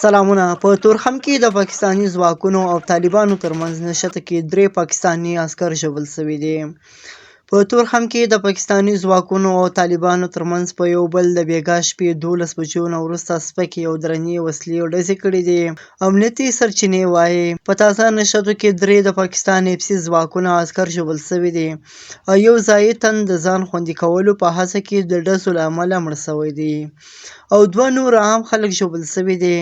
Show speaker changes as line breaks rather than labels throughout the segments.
سلامونه په تورخم کې د پاکستاني ځواکونو او طالبانو ترمنځ نښته کې درې پاکستاني عسکر ژوبل شوي دي. په تورخم کې د پاکستاني ځواکونو او طالبانو ترمنځ په یو بل د بیګا شپې 12 بجو نه وروسته سپکې او درنې وسلې ډزې کړې دي. امنیتي سرچینې وايي، په تازه نښتو کې درې د پاکستان ایف سي ځواکونه عسکر ژوبل شوي دي او یو ځايي تن د ځان خوندي کولو په هڅه کې د ډزو له امله مړ شوی دی. او دوه نور عام خلک ژوبل شوي دي.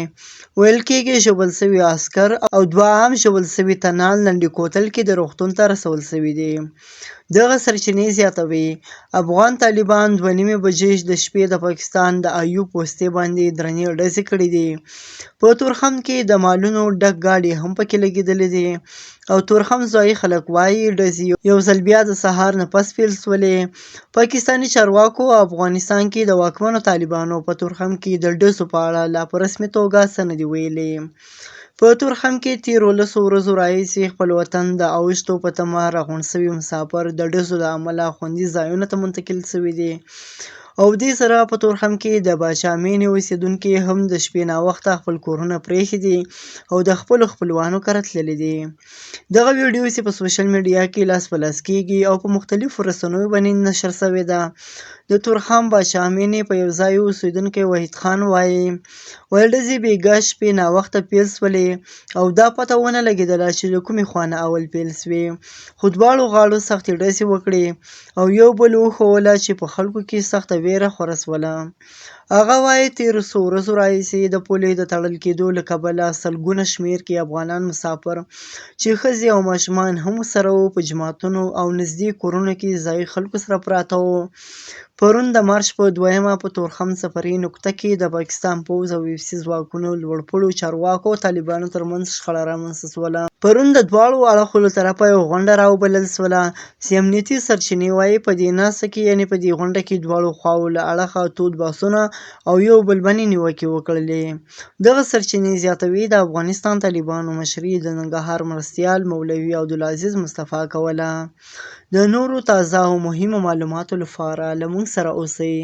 ویل کېږي ژوبل شوي عسکر او دوه عام ژوبل شوي تنان لنډي کوتل کې د روغتون ته رسول شوي دي. دغه سرچینې زیاتوي، افغان طالبان 2:30 بجې د شپې د پاکستان د ایوب پوستې باندې درنې ډزې کړې دي. په تورخم کې د مالونو ډک ګاډي هم پکې لګېدلي دي او تورخم ځايي خلک وايي ډزې یو ځل بیا د سهار نه پس پیل شولې. پاکستاني چارواکو او افغانستان کې د واکمنو طالبانو په تورخم کې د ډزو په اړه لا په رسمي توګه څه نه دي ویلي. په تورخم کې تېرو لسو ورځو راهیسې خپل وطن د اوښتو په تمه راغونډ شوي مسافر د ډزو له امله خوندي ځایونو ته منتقل شوي دي او دې سره په تورخم کې د باچا مېنې اوسېدونکي هم د شپې ناوخته خپل کورونه پرېښي دي او د خپلو خپلوانو کره تللي دي. دغه ویډیو چې په سوشل میډیا کې لاس په لاس کیږي او په مختلفو رسنیو باندې نشر شوې ده. د تورخم باچا مینې په یو ځای اوسېدونکی وحید خان وایي، ویل ډزې بېګا شپې ناوخته پیل شولې او دا پته ونه لګېدله چې له کومې خوا نه اول پیل شوې، خو دواړو غاړو سختې ډزې وکړې او یو بل وښووله چې په خلکو کې سخته ویره خوره شوله. هغه وايي، تېرو څو ورځو راهیسې د پولې د تړل کېدو له کبله سلګونه شمېر کې افغانان مسافر چې ښځې او ماشومان هم ورسره وو، په جوماتونو او نږدې کورونو کې ځايي خلکو سره پراته وو. پرون د مارچ په دویمه په تورخم سفري نقطه کې د پاکستان پوځ او ایف سي ځواکونو لوړپوړو چارواکو او طالبانو ترمنځ شخړه رامنځته شوله. پرون د دواړو اړخو له طرفه یوه غونډه راوبلل شوله چې امنیتي سرچینې وايي، په دې ناسته کې یعنې په دې غونډه کې دواړو خواوو له اړخه تود بحثونه او یو بل باندې نیوکې وکړلې. دغه سرچینې زیاتوي، د افغانستان طالبانو مشري د ننګرهار مرستیال مولوي عبدالعزیز مصطفی کوله. د نورو تازه او مهمو معلوماتو لپاره له موږ سره اوسئ.